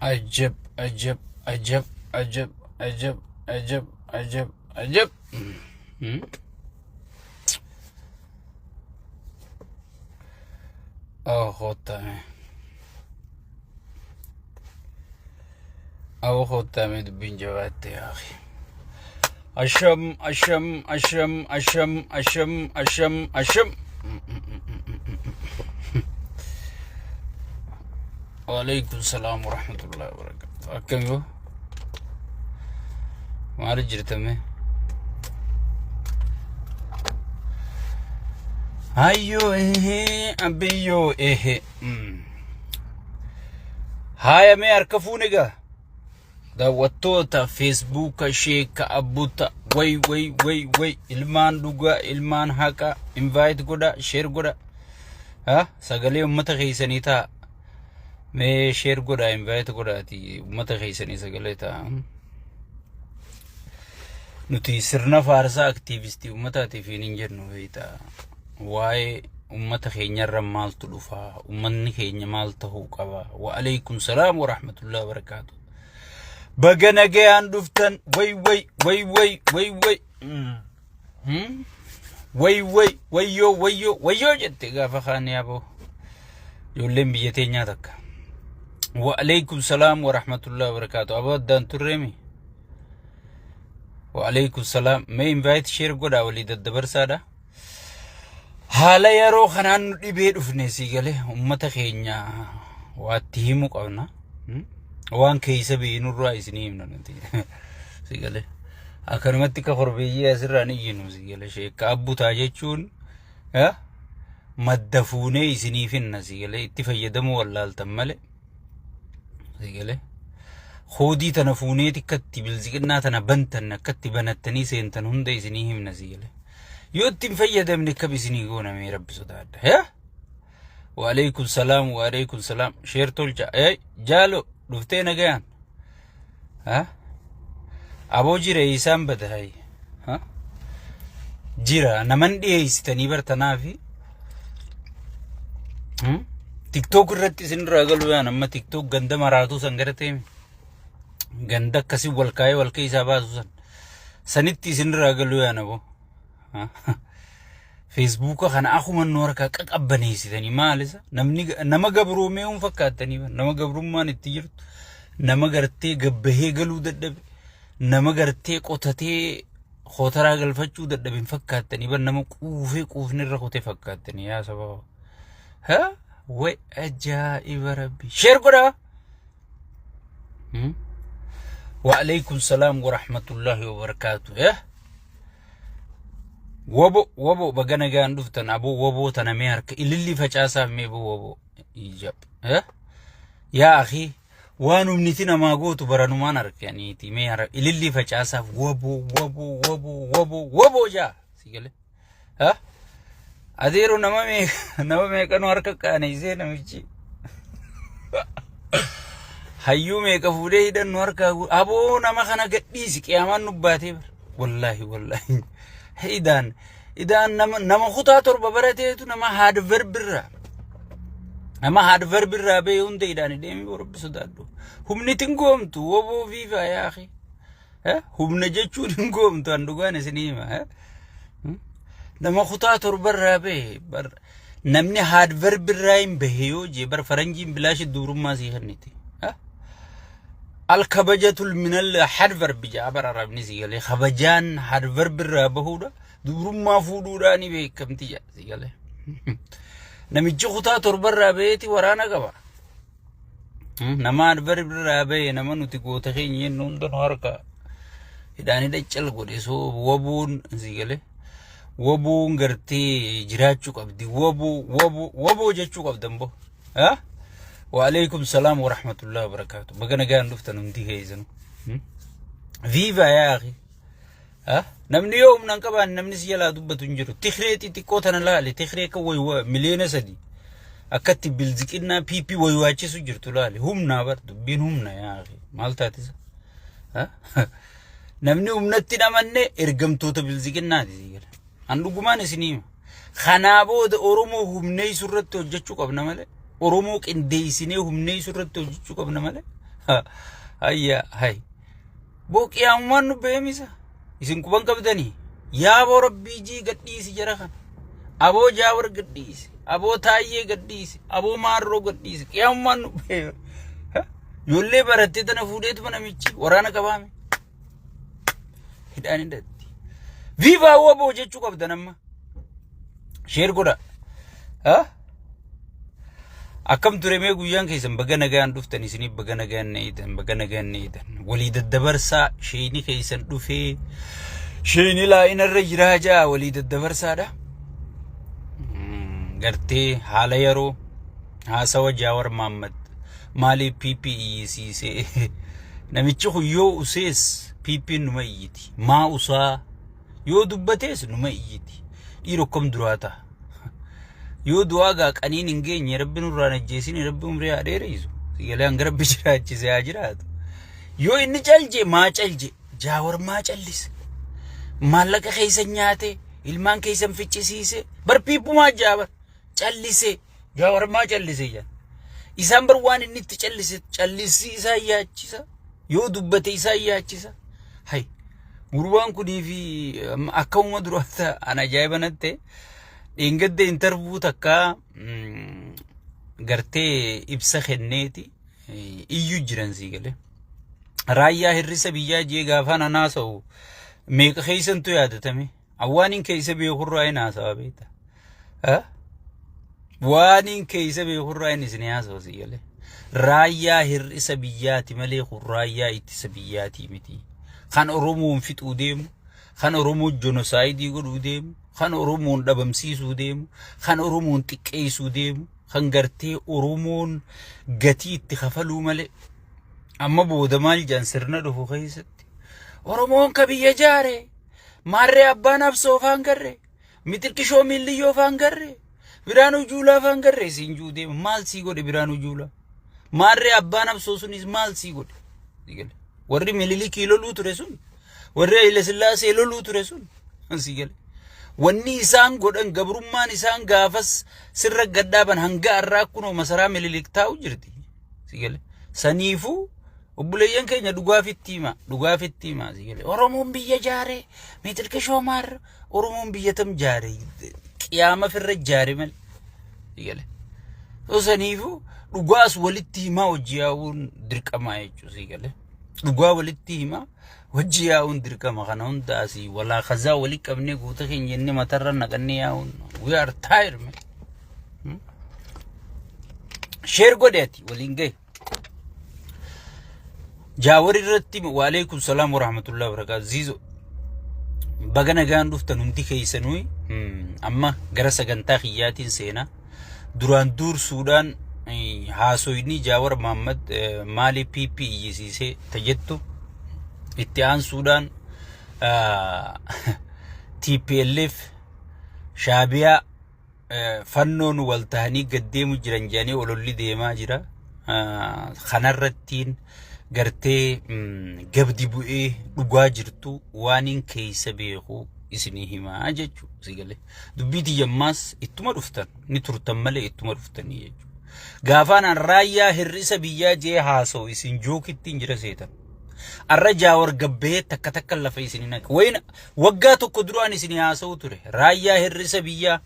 Ajab ajab ajab ajab ajab ajab ajab ajab. Oh, kottame. Awo kottame dubbiin jabaatte yaa akhi. Asham asham asham asham asham asham asham. Waalaikum salaam warahmatullahi wabarakatuh. Akkam yoo? Maali jirtame? Hayyoo ehee abiyyoo ehee. Haaya mee harka fuune gaa. Daawwattoota feesbuuka sheeka abbuta way way way way ilmaan dhugaa ilmaan haqa invite godha share godha. Ha sagalee uummata keessanii ta'a. Mee share godha invite godhaati uummata keessanii sagalee ta'a. Nuti sirna faarsaa aktiivistii uummataatiif hin jennu beektaa. Waa'ee uummata keenyarra maaltu dhufa? Uummanni keenya maal ta'uu qaba? Wa'aleeykum salaam wa rahmatullahi wa barakaatu. Baga nagayaan dhuftan way way way way way way. Way way wayyoo wayyoo wayyoo jette gaafa kaan yaaboo. Ijoolleen biyya teenyaa takka. Wa'aleeykum salaam wa rahmatullahi wa barakaatu. Aboo addaan turreemi. Wa'aleeykum salaam. Mee invite share godhaa walii daddabarsaadha. Haala yeroo kanaan nu dhibee dhufne sii galee uummata keenya waatti himuu qabna. Waan keessa beeknurraa isinii himna nuti. Sii galee. Akkanumatti akka korbeeyyii asirraa ni iyyinu sii galee. Sheekka abbutaa jechuun madda fuunee isiniif hinna sii galee itti fayyadamuu wallaaltan malee. Sii galee. Koodii tana fuuneeti akkatti bilziqinnaa tana bantan akkatti banattanii seentan hunda isinii himna sii galee. Yoo itti hin fayyadamne akkam isinii goona mee rabbi sodaadha. Hee? Waalaikum salaam waalaikum salaam sheer tolcha. Ee jaalo dhuftee nagayaan. Ha? Aboo jira isaan bada hayi. Ha? Jira naman dhiyeessitanii bartanaafi. TikTok irratti isin irraa galuu yaan amma TikTok ganda maraatuu san gara teemi. Ganda akkasii wal kaayee wal keessaa baasu san. Sanitti isin irraa galuu yaan aboo. Feesbuuka kana akkuma nu harkaa qaqabbaneessitanii maalisa namni nama gabroomee hun fakkaattanii nama gabrummaan itti jirtu nama gartee gabbahee galuu dadhabe nama gartee qotatee kotaraa galfachuu dadhabe hin fakkaattanii bar nama quufee quufni irra kutee fakkaattanii yaa sababa. Ha? Way ajaa'iba rabbi. Sheer godhaa. Wa'alaikum salaam wa rahmatullahi wa barakaatu. Eh? Wobo wobo baga nagaan dhuftan aboo woboo tana mee harka ililli facaasaaf mee boo woboo. Ijab. Eh? Yaa akhi waan humniti namaa gootu baranumaan harkaniiti mee harka ililli facaasaaf woboo woboo woboo woboo woboo jaa. Si galee. Ha? Adeero nama meeqa nama meeqanu harka qaaneessee namichi. Hayyuu meeqa fuudhee hidhannu harkaa aboo nama kana gadhiisi qiyaamaan nu baatee bara. Wallaahi wallaahi. Idaan idaan nama nama kutaa torba barateetu nama haad verbirraa nama haad verbirraa ba'e hunda idaan deemee rabbi sodaadhu. Humniti hin goomtu woboo viivaa yaa akhi. Humna jechuun hin goomtu an dhugaan isinii hima. Nama kutaa torbarraa bahe bar namni haad verbirraa hin bahe yoo jee bar faranjiin bilaashi dubrummaa sii kenniti. Al kabajatul minal haad verbi jaa bar arabni sii galee kabajaan haad verbirraa bahuudha dubrummaa fuudhuudhaa ni beekamti jaa sii galee. Namichi kutaa torbarraa baheeti waraana qaba. Nama adbar irraa bahe nama nuti goota keenya jennu hunda nu harka hidhaan hidha cal godhe soo waboon si gale waboon gartee jiraachuu qabdi waboo waboo waboo jechuu qabdan bo ha waalaikum salaam warahmatullahi wabarakaatu baga nagaan dhuftan hundi keessanu viva yaa akhi Ha? Namni yoo humna hin qabaanne namni si jalaa dubbatu hin jiru. Tikree xixiqqoo tana laali. Tikree akka wayiwa miliyoona 3 akkatti bilziqinnaa PP wayiwaachisu jirtu laali. Humnaa bar dubbiin humna yaa akhi. Maal taatisa? Ha? Namni humnatti hin amanne ergamtoota bilziqinnaati sii gala. An dhugumaan isinii hima. Kanaa booda Oromoo humneessu irratti hojjechuu qabna malee. Oromoo qindeessinee humneessu irratti hojjechuu qabna malee. Hayya hay. Boo, qiyaamumaan nu beemisa. Isin quban qabdanii. Yaaboo, rabbii jii gadhiisi jara kana. Aboo Jaawar gadhiisi. Aboo Taayyee gadhiisi. Aboo Maarroo gadhiisi. Qiyaamumaan nu beema. Ijoollee barattee tana fuudheetuma namichi waraana qabaame. Hidhaan hidhatti. Viva WBO jechuu qabdan amma. Share godha. Akkam ture mee guyyaan keessan? Baga nagaan dhuftan isiniif, baga nagaan neeyitan, baga nagaan neeyitan. Walii daddabarsaa, sheeyni keessan dhufee, sheeyni laayinarra jiraa jaa walii daddabarsaadha. Gartee haala yeroo haasawa Jaawar Maammad maaliif PP iyyisiisee? Namichi kun yoo usees PP'n numa iyyiti. Maa usaa yoo dubbatees numa iyyiti. Dhiiroo, akkam duraa ta'a? Yoo du'aa gaa qaniin hin geenye, rabbi nurraan ajjeesin, rabbi umrii haa dheereessu. Sigalee hanga rabbi jiraachise haa jiraatu. Yoo inni calje, maa calje? Jaawar maa callise? Maallaqa keessan nyaate, ilmaan keessan ficcisiise. Bar piiphumaa jaawar callise. Jaawar maa callise jedhan. Isaan bar waan inni itti callise, callisii isaa yaachisa. Yoo dubbate isaa yaachisa. Hay, gurbaan kunii fi akkamuma duraa ta'an ajaa'iba natti. Dheengadda interview takka gartee ibsa kenneeti iyyuu jiran sii galee. Raayyaa hir'isa biyyaa jee gaafaan an haasa'u meeqa keessantu yaadatame? Awwaaniin keessa beekurraa hin haasawa beekta. Waaniin keessa beekurraa hin isin haasa'u sii galee. Raayyaa hir'isa biyyaati malee kun raayyaa ittisa biyyaatii miti. Kan Oromoon fixuu deemu, kan Oromoo genocide godhuu deemu, kan Oromoon dhabamsiisuu deemu, kan Oromoon xiqqeessuu deemu, kan gartee Oromoon gatii itti kafaluu malee. Amma booda maal jedhan sirna dhufu keessatti? Oromoon ka biyya jaare, maarree abbaan absoo faan garree, mixirqishoo miilliyyoo faan garree, Biraanuu Juulaa faan garree siin juu deema. Maal sii godhe Biraanuu Juulaa? Maarree abbaan absoo sunis maal sii godhe? Si gale. Warri Mililikii loluu ture sun, warri Haile Sillaasee loluu ture sun, si gale. Wanni isaan godhan, gabrummaan isaan gaafas sirra gaddaaban hanga har'aa kunoo masaraa Mililik taa'u jirti. Si gale. Saniifuu obboleeyyan keenya, dhugaaf itti hima, dhugaaf itti hima, si gale. Oromoon biyya jaare, mixirqishoo maarra, Oromoon biyya tam jaare? Qiyaama firra jaare malee. Si gale. Saniifuu dhugaas walitti himaa hojii yaa'uun dirqamaa jechuudha, si gale. Dhugaa walitti himaa hojii yaa'uun dirqama. Kana hunda asii walaa kazaa walitti qabnee guuta keenya jennee matarra naqannee yaa'uun, we are tired, man. Share godhe, ati waliin gahe. Jaawar irratti, waalaikum salaam warahmatullahi wabarakaatu. Ziizo, baga nagaan dhuftan hundi keessanuu. Amma gara sagantaa kiyyaatiin seenaa. Duraan dursuudhaan haasoyni Jaawar Mahammad maaliif PP iyyisiisee tajettu, itti aansuudhaan TPLF, Shaabiyaa, fannoon wal tahanii gaddeemu jiran jedhanii ololli deemaa jira. Kanarrattiin gartee gabdi bu'ee dhugaa jirtu waaniin keessa beeku isinii himaa jechuudha. Si galee. Dubbii tiyyammaas ittuma dhuftan ni turtan malee ittuma dhuftanii jechuudha. Gaafaan an raayyaa hir'isa biyyaa jee haasa'u isin jookittiin jira seetan. Arra Jaawar gabbee takka takka lafa isin naqe. Wayina waggaa tokko duraan isin haasa'u ture. Raayyaa hir'isa biyyaa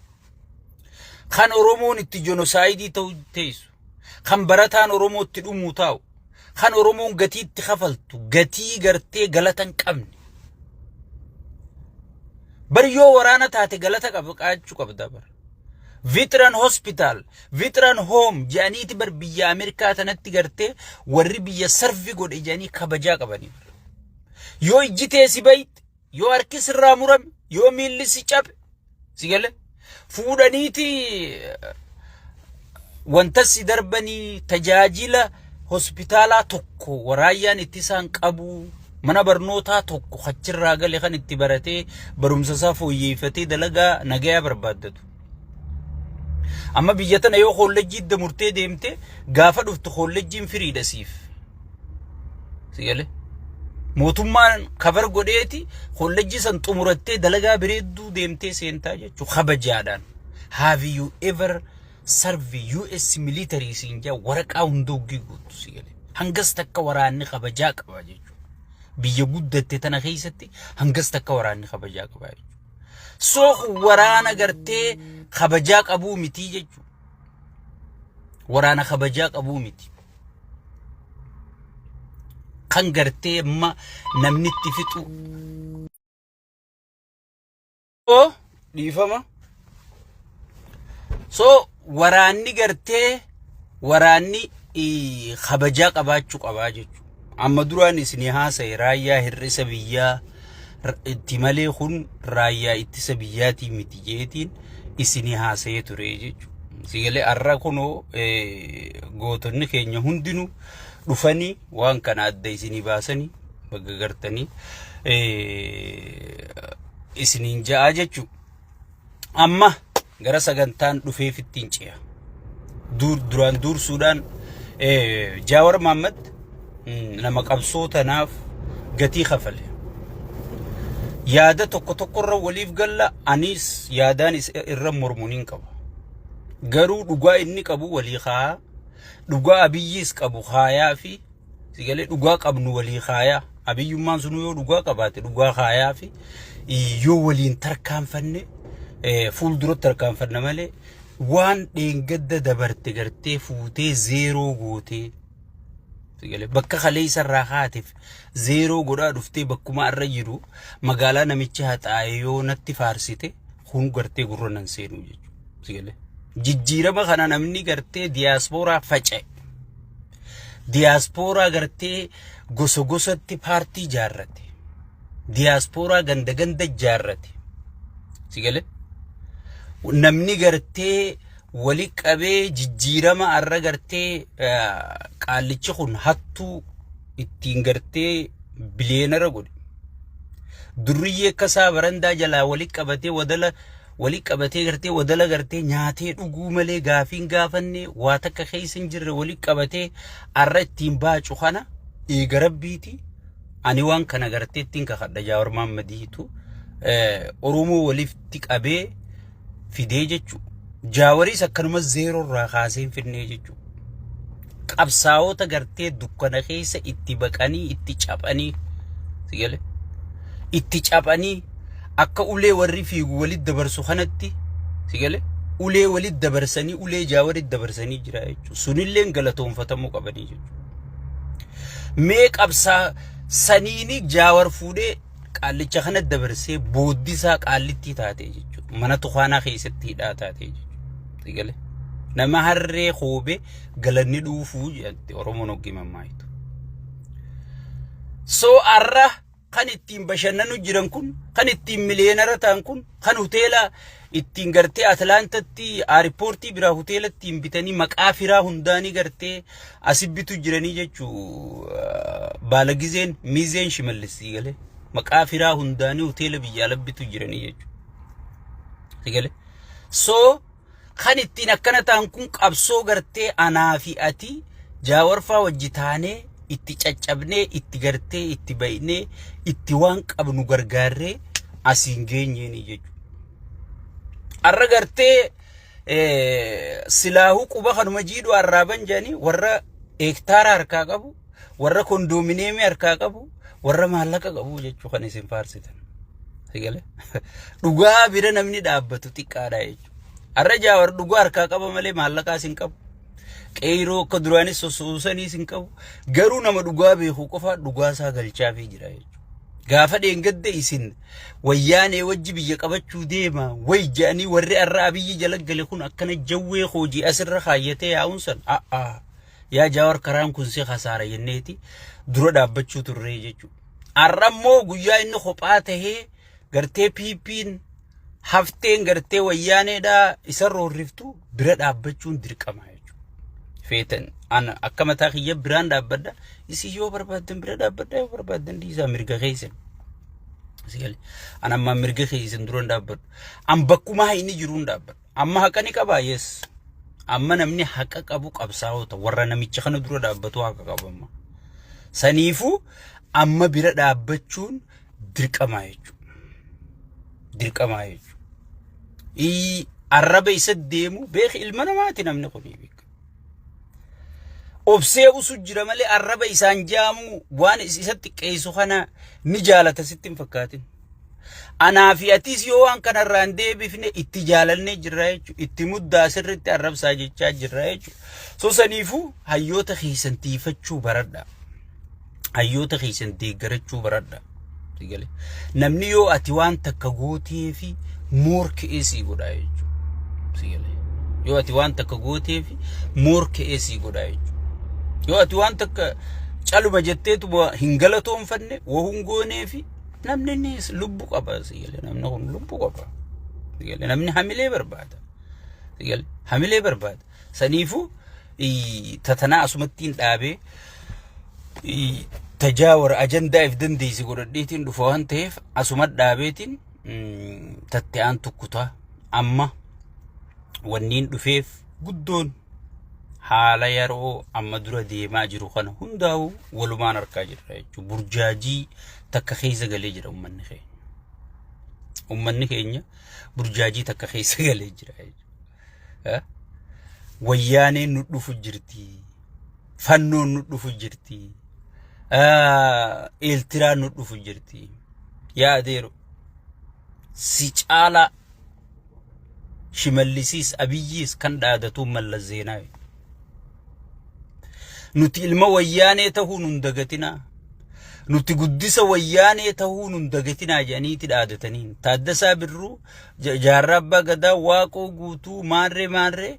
kan Oromoon itti genocide ta'u teessu, kan barataan Oromoo itti dhumuu taa'u, kan Oromoon gatii itti kafaltu, gatii gartee galata hin qabne. Bari yoo waraana taate galata qaba qaachuu qabda bara. Veteran Hospital, Veteran Home jedhaniiti bar biyya Ameerikaa tanatti gartee warri biyya serve godhe jedhanii kabajaa qabanii. Yoo ijji tee si bayte, yoo harki sirraa murame, yoo miilli si cabe, si gale, fuudhaniiti wanta si darbanii tajaajila hospitaalaa tokko waraayyaan ittisaan qabu, mana barnootaa tokko achirraa gale kan itti baratee barumsa isaa fooyyeeffatee dalagaa nagayaa barbaaddatu. Amma biyya tana yoo koolleejjii idda murtee deemte, gaafa dhuftu koolleejjiin firiidha siif. Si galee? Mootummaan cover godheeti koolleejjii san xumurattee dalagaa bareedduu deemtee seentaa jechuudha kabajaadhaan. Have you ever serve US military siin jaa waraqaa hunduu guutu, si galee. Hangas takka waraanni kabajaa qaba jechuudha. Biyya guddatte tana keessatti hangas takka waraanni kabajaa qaba jechuudha. So waraana gartee kabajaa qabuu miti jechuudha. Waraana kabajaa qabuu miti. Kan gartee amma namni itti fixu. Oo dhiifama. So waraanni gartee waraanni kabajaa qabaachuu qabaa jechuudha. Amma duraan isinii haasa'e raayyaa hir'isa biyyaa itti malee kun raayyaa ittisa biyyaatii miti jeetiin isinii haasa'ee ture jechuudha. Sigalee har'a kunoo gootonni keenya hundinuu dhufanii waan kana adda isinii baasanii baga gartanii isiniin ja'aa jechuudha. Amma gara sagantaan dhufeef ittiin ce'a. Dur duraan dursuudhaan Jaawar Mahaammad nama qabsoo tanaaf gatii kafale. Yaada tokko tokkorra waliif galla, anis yaadaan irra mormuun hin qaba. Garuu dhugaa inni qabu walii kaayaa, dhugaa Abiyyiis qabu kaayaa fi sigalee dhugaa qabnu walii kaayaa. Abiyyummaan sunuu yoo dhugaa qabaate dhugaa kaayaa fi yoo waliin tarkaanfanne fuulduratti tarkaanfanna malee waan dheengadda dabarte gartee fuutee zeeroo gootee sigalee bakka kaleessa irraa kaateef zeeroo godhaa dhuftee bakkuma irra jiru magaalaa namichi haxaa'e yoo natti faarsite kun gartee gurra nan seenuu jechuudha. Sigalee jijjiirama kana namni gartee diyaaspooraa faca'e. Diyaaspooraa gartee gosa gosatti paartii ijaarrate. Diyaaspooraa ganda ganda ijaarrate. Sigalee namni gartee wali qabee jijjiirama har'a gartee qaallichi kun hattuu ittiin gartee biliyeenara godhe. Durriyyee akka isaa barandaa jalaa wali qabatee wadala wali qabatee gartee wadala gartee nyaatee dhuguu malee gaafiin gaafanne waa takka keessa hin jirre wali qabatee har'a ittiin baacu kana eega rabbiiti. Ani waan kana gartee ittiin kakadha. Jaawar Maammadiitu Oromoo walitti qabee fidee jechuudha. Jaawaris akkanuma zeeroo irraa kaasee hin fidnee jechuudha. Qabsaa'ota gartee dukkana keessa itti baqanii itti caphanii sigale itti caphanii akka ulee warri fiigu walitti dabarsu kanatti sigale ulee walitti dabarsanii ulee jaawaritti dabarsanii jira jechuudha. Sunillee galatoonfatamuu qabanii jechuudha. Mee qabsaa saniini Jaawar fuudhee qaallicha kana dabarsee booddisaa qaallittii taatee jechuudha. Mana tukaanaa keessatti hidhaa taatee jechuudha. Sigale nama harree koobee galanni dhuufuu jedhatti Oromoon hoggii mammaayitu. So arra kan ittiin bashannanu jiran kun, kan ittiin miliyeenara ta'an kun, kan hoteela ittiin gartee Atlaantatti airportii biraa hoteela ittiin bitanii maqaa firaa hundaanii gartee asi bitu jiranii jechuu baala gizeen miizeen Shimallis galee maqaa firaa hundaanii hoteela biyya ala bitu jiranii jechuu galee. So kan ittiin akkana ta'an kun qabsoo gartee anaa fi ati Jaawarfaa wajji taanee itti caccabnee itti gartee itti baynee itti waan qabnu gargaarree asiin geenyeeni jechuudha. Har'a gartee silaahuu quba kanuma jiidhu arraaban jedhanii warra hektaara harkaa qabu, warra kondoominiyeemii harkaa qabu, warra maallaqa qabu jechuu kan isin faarsitan. Sigalee dhugaa bira namni dhaabbatu xiqqaadha jechuudha. Har'a Jaawar dhugaa harkaa qaba malee maallaqaas hin qabu. Qeeroo akka duraanis sossoosaniis hin qabu. Garuu nama dhugaa beeku qofa dhugaa isaa galchaafii jira jechuudha. Gaafa dheengadda isin wayyaanee wajji biyya qabachuu deema way jedhanii warri har'a Abiyyi jala gale kun akkana jawwee hoojii asirra kaayyatee yaa'uun san a'aa yaa Jaawar karaan kun si kasaara jenneeti dura dhaabbachuu turree jechuudha. Har'a immoo guyyaa inni kophaa tahee gartee PP'n hafteen gartee wayyaaneedhaa isa roorriftu bira dhaabbachuun dirqama jechuudha. Feetan ana akka mataa kiyya biraan dhaabbadha. Isin yoo barbaaddan bira dhaabbadha, yoo barbaaddan dhiisaa, mirga keessan. Sigale ana ammaa mirga keessan dura hin dhaabbadhu. An bakkuma inni jiru hin dhaabbadha. Amma haqa ni qabaa, yes. Amma namni haqa qabu qabsaa'ota warra namicha kana dura dhaabbatu haqa qaba amma. Saniifuu amma bira dhaabbachuun dirqamaa jechuudha. Dirqamaa jechuudha. Arraba isa deemu beeki, ilma namaati namni kun beeka. Obsee usu jira malee arraba isaan jaamu waan isa xiqqeessu kana ni jaalata sitti hin fakkaatin. Anaa fi atis yoo waan kanarraa hin deebifne itti jaalannee jirra jechuudha. Itti muddaa sirriitti arrabsaa jechaa jirra jechuudha. So saniifuu hayyoota keessan tiifachuu baradha. Hayyoota keessan deeggarachuu baradha. Sigale. Namni yoo ati waan takka gootee fi moorka'ee sii godhaa jechuudha. Sigale. Yoo ati waan takka gootee fi moorka'ee sii godhaa jechuudha. Yoo ati waan takka caluma jetteetu hin galatoonfanne wahun goonee fi namni innis lubbu qaba sigale. Namni kun lubbu qaba. Sigale. Namni hamilee barbaada. Sigale. Hamilee barbaada. Saniifuu tatanaa asumattiin dhaabee tajaawar ajandaa if dandeessi godhadheetiin dhufa waan ta'eef asuma dhaabeetiin tatte aan tukkutaa amma wanniin dhufeef guddoon haala yeroo amma dura deemaa jiru kana hundaa'u walumaan arkaa jirra jechuudha. Burjaajii takka keessa galee jira uummanni keenya. Uummanni keenya burjaajii takka keessa galee jira jechuudha. Wayyaaneen nu dhufu jirti. Fannoon nu dhufu jirti. Eeltiraan nu dhufu jirti. Yaa adeero si caalaa Shimallisiis Abiyyiis kan dhaadatu Mallas Zeenaawi. Nuti ilma wayyaanee tahuu nun dagatinaa. Nuti guddisa wayyaanee tahuu nun dagatinaa jedhaniiti dhaadataniin. Taaddasaa Birruu, Jaarraa Abbaa Gadaa, Waaqoo Guutuu, Maarree Maarree,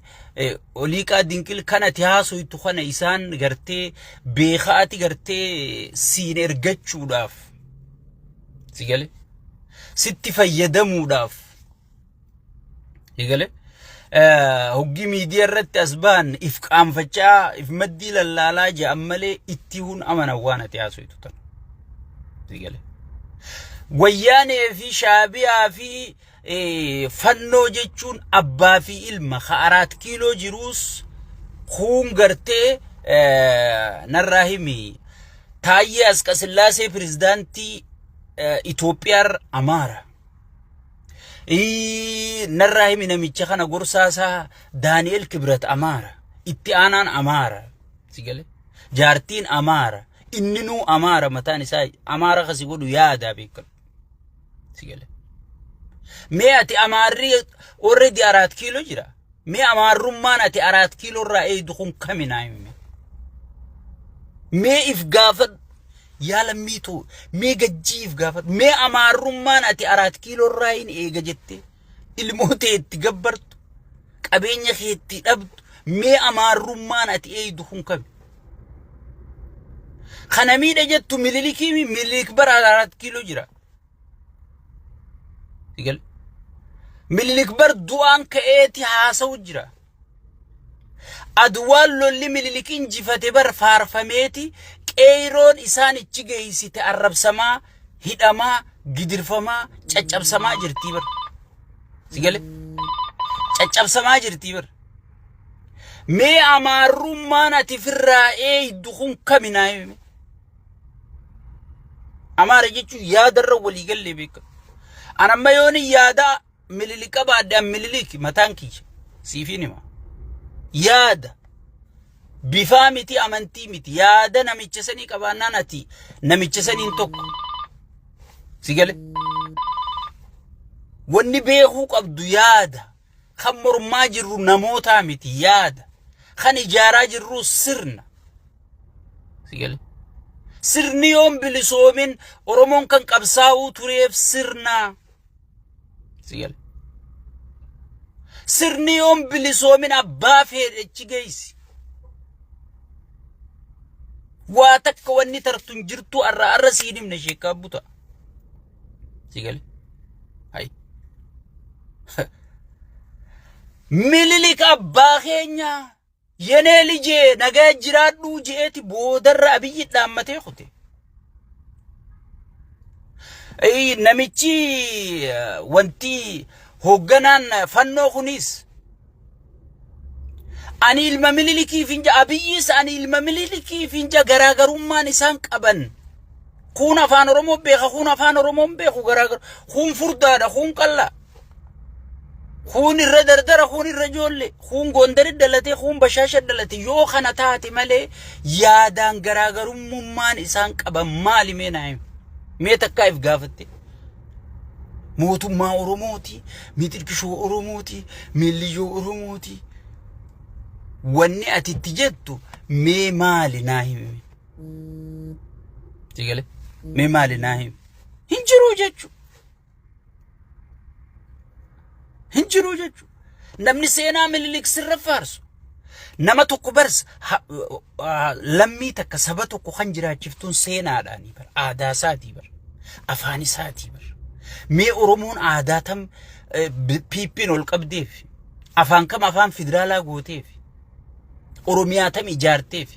Oliiqaa Dinqil kan ati haasoytu kana isaan gartee beekaati gartee siin ergachuudhaaf. Si galee? Sitti fayyadamuudhaaf. Si galee? Hoggii miidiyaa irratti as bahan if qaanfachaa if maddii lallaalaa jedhan malee itti hun amanan waan ati haasoytu tana. Si galee? Wayyaanee fi shaabiyaa fi fannoo jechuun abbaa fi ilma ka araat kiiloo jiruus kuun gartee narraa himi Taayyee Asqasillaasee pirezidaantii Itoophiyaar Amaara. Narraa himi namicha kana gorsaasaa Daani'el Kibrat Amaara. Itti aanaan Amaara. Si galee? Jaartiin Amaara. Inninuu Amaara mataan isaa Amaara kasi godhu yaadaa beekadhu. Si galee? Mee ati Amaarri already araat kiiloo jira. Mee Amaarrummaan ati araat kiiloo irraa eeydu kun kami naa himi. Mee if gaafadhu. Yaa lammii too mee gajjii if gaafadhu. Mee Amaarrummaan ati araat kiiloo irraa hin eega jettee ilmoo tee itti gabbartu qabeenya kee itti dhabdu mee Amaarrummaan ati eeydu kun kami. Kana miidha jettu mililikii mililik bara araat kiiloo jira. Sigal. Mililik bar du'aan ka'eeti haasa'u jira. Aduwaan lolli mililik injifate bar faarfameeti qeeyroon isaan ichi geessite arrabsamaa, hidhamaa, gidirfamaa, caccabsamaa jirtii bar. Sigale. Caccabsamaa jirtii bar. Mee amaarrummaan ati firraa eeydu kun kami naa himi. Amaara jechuun yaadarra walii gallee beeka. An amma yoon yaada mililik qabaadhe an mililik mataan kiyya siifiin hima. Yaada bifaa miti amantii miti yaada namicha sanii qabaannaan ati namicha saniin tokko. Si gale? Wanni beekuu qabdu yaada. Kan mormaa jirru namootaa miti yaada. Kan ijaaraa jirru sirna. Si gale? Sirni yoon bilisoomin Oromoon kan qabsaa'uu tureef sirna. Si gale? Sirni yoon bilisoomin abbaa feedhechi geessi. Waa takka wanni tartu hin jirtu arra arra siin himne sheekkaa buta. Si gale? Hayi. Mililik abbaa keenya yenee lijee nagaa jiraadhuu je'eeti boodarra abiyyi dhaammatee kute. Namichi wanti hoogganaan fannoo kunis ani ilma mililikiif hin ja'a abiyyis ani ilma mililikiif hin ja'a garaagarummaan isaan qaban kuun afaan oromoo beeka kuun afaan oromoo hin beeku garaagar kuun furdaadha kuun qallaa. Kuun irra dardara, kuun irra ijoollee, kuun Gondari dhalate, kuun Bashaasha dhalate. Yoo kana taate malee yaadaan garaagarummaan isaan qaban maali mee naa himi. Mee takkaa if gaafatte. Mootummaa Oromooti, mixirkishoo Oromooti, miilliyyoo Oromooti. Wanni ati itti jettu mee maali naa himi. Sigale mee maali naa himi. Hin jiru jechuudha. Hin jiru jechuudha. Namni seenaa Minilik sirra faarsu. Nama tokko barsa lammii takka saba tokko kan jiraachiftuun seenaadhaanii bara. Aadaa isaatii bara. Afaan isaatii bara. Mee Oromoon aadaa tam PP'n ol qabdeef afaan kam afaan federaalaa gooteef Oromiyaa tam ijaarteef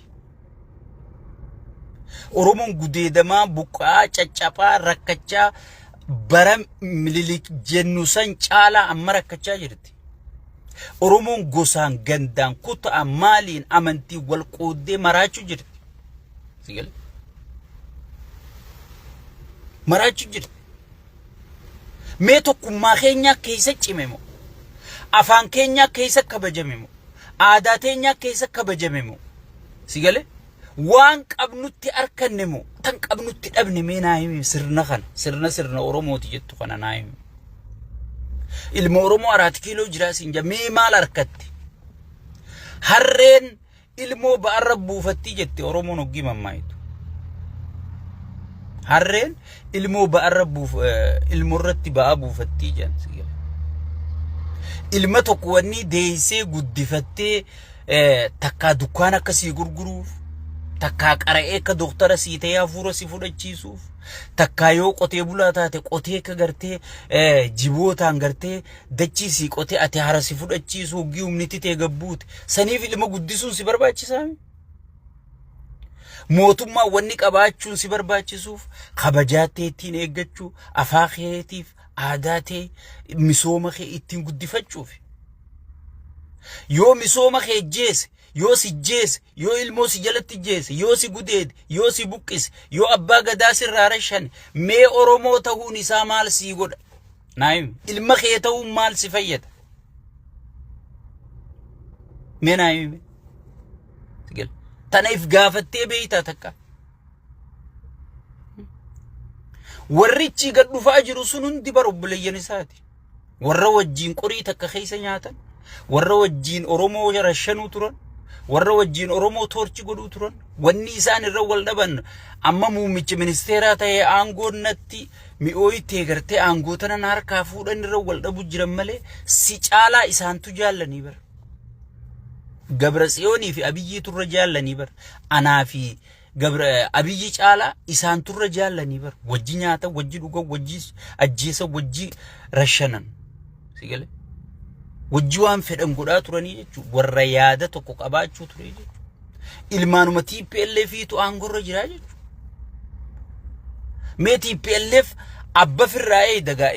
Oromoon gudeedamaa, buqqa'aa, caccaphaa, rakkachaa bara Minilik jennu san caalaa amma rakkachaa jirti. Oromoon gosaan, gandaan, kutaan, maaliin, amantii wal qooddee maraachuu jirti. Si galee? Maraachuu jirti. Mee tokkummaa keenyaa keessa cime moo? Afaan keenyaa keessa kabajame moo? Aadaa teenyaa keessa kabajame moo? Si galee? Waan qabnutti arkanne moo? Tan qabnutti dhabne mee naa himi sirna kana. Sirna sirna Oromooti jettu kana naa himi. Ilma Oromoo araat kiiloo jiraa siin jaa mee maal arkatte? Harreen ilmoo ba'arra buufattii jette Oromoon hoggii mammaayitu. Harreen ilmoo ba'arra buuf ilmoo irratti ba'aa buufattii jedhan si gala. Ilma tokko wanni deessee guddifattee takkaa dukkaana akka sii gurguruuf, takkaa qara'ee akka doktara sii ta'ee hafuura si fudhachiisuuf, takkaa yoo qotee bulaa taate qotee akka gartee jibootaan gartee dachii sii qotee ati hara si fudhachiisu hoggii humniti tee gabbuute saniif ilma guddisuun si barbaachisaa? Mootummaa wanni qabaachuun si barbaachisuuf kabajaa tee ittiin eeggachuu, afaa keetiif, aadaa tee, misooma kee ittiin guddifachuuf. Yoo misooma kee jeese, yoo si jeese, yoo ilmoo si jalatti jeese, yoo si gudeede, yoo si buqqise, yoo abbaa gadaa sirraa rashane, mee Oromoo ta'uun isaa maal sii godha? Naa himi. Ilma kee ta'uun maal si fayyada? Mee naa himi. Tana if gaafattee beeytaa takka. Warrichi gad dhufaa jiru sun hundi bar obboleeyyan isaati. Warra wajjiin qorii takka keessa nyaatan, warra wajjiin Oromoo rashanuu turan, warra wajjiin Oromoo toorchi godhuu turan, wanni isaan irra wal dhaban amma muummicha ministeeraa ta'ee aangoon natti mi'ooytee gartee aangoo tana na harkaa fuudhan irra wal dhabu jiran malee si caalaa isaantu jaallanii bara. Gabra Tsiyoonii fi Abiyyii turra jaallanii bara. Anaa fi Gabra Abiyyi caalaa isaan turra jaallanii bara. Wajji nyaata, wajji dhugan, wajji ajjeesa, wajji rashanan. Si galee? Wajji waan fedhan godhaa turanii jechuudha. Warra yaada tokko qabaachuu ture jechuudha. Ilmaanuma TPLFiitu aangorra jiraa jechuudha. Mee TPLF abba firraa eegda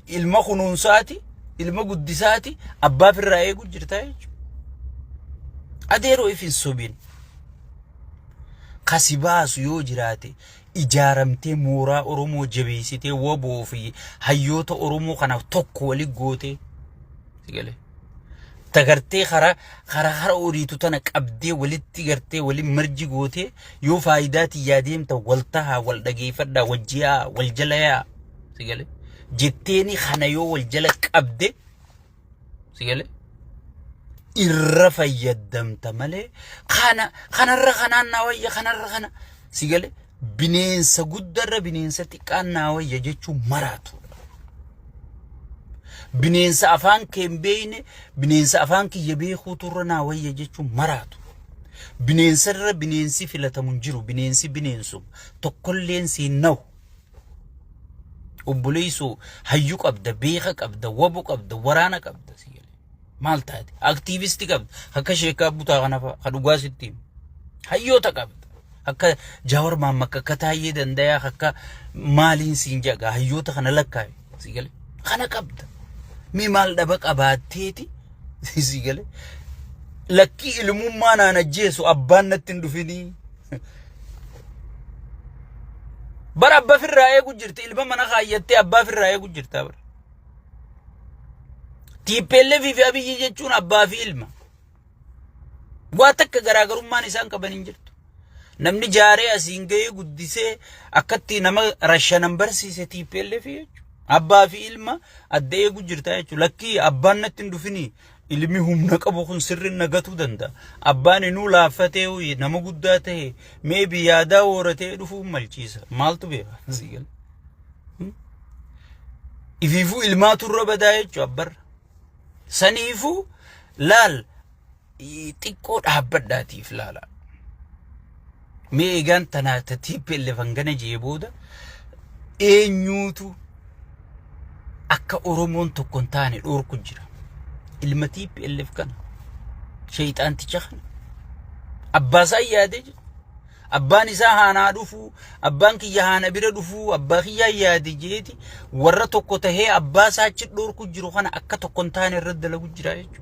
ilma kunuunsaati, ilma guddisaati, abbaa firraa eegu jirtaa jechuudha. Adeeroo if hin sobin. Kasi baasu yoo jiraate ijaaramtee mooraa Oromoo jabeessitee waboo fi hayyoota Oromoo kanaaf tokko wali gootee. Si galee? Tagartee karaa karaa hara oriitu tana qabdee walitti gartee waliin marji gootee yoo faayidaa tiyyaa deemta wal tahaa wal dhageeffadhaa wajji yaa wal jala yaa si galee jetteeni kana yoo wal jala qabde si galee irra fayyadamta malee kana kanarra kanaan naa wayya kanarra kana si galee bineensa guddarra bineensa xiqqaan naa wayya jechuun maraatuudha. Bineensa afaan kee hin beekne bineensa afaan kiyya beekuutu irra naa wayya jechuun maraatu. Bineensa irra bineensi filatamu hin jiru bineensi bineensuma tokkolleen siin nahu. Obboleessoo hayyuu qabda beeka qabda wabo qabda waraana qabda si galee. Maal taate aktiivisti qabda akka sheekaa butaa kana fa'a ka dhugaa sitti himu. Hayyoota qabda. Akka Jaawar Maammak akka Taayyee Dandayaa akka maaliin siin jaga hayyoota kana lakkaa'i si galee kana qabda. Mee maal dhaba qabaatteeti si galee lakkii ilmummaa naan ajjeesu abbaan natti hin dhufinii. Bara abba firraa eegu jirti ilma mana kaayyattee abbaa firraa eegu jirta bara. TPLF fi Abiyyi jechuun abbaa fi ilma. Waa takka garaagarummaan isaan qaban hin jirtu. Namni jaaree asiin gahee guddisee akkatti nama rashanan barsiise TPLF jechuudha. Abbaa fi ilma adda eegu jirta jechuudha. Lakkii, abbaan natti hin dhufini, ilmi humna qabu kun sirri nagatuu danda'a. Abbaan inuu laaffatee nama guddaa ta'e meebi yaadaa hooratee dhufuu malchiisa. Maaltu beeka? Sii gala. Ifiifuu ilmaatu irra badaa jechuudha abbarra. Saniifuu laal, xiqqoo dhaabbadhaatiif laala. Mee eegaan tanaa ta TPLF hangana jee booda eenyuutu akka Oromoon tokko hin taane dhoorku jira? Ilma TPLF kana, sheeyxaanticha kana, abbaa isaa yaadee jira. Abbaan isaa haanaa dhufuu, abbaan kiyya haana bira dhufuu, abbaa kiyyaa yaade jeeti warra tokko tahee abbaa isaa achi dhoorku jiru kana akka tokko hin taane irratti dalagu jira jechuudha.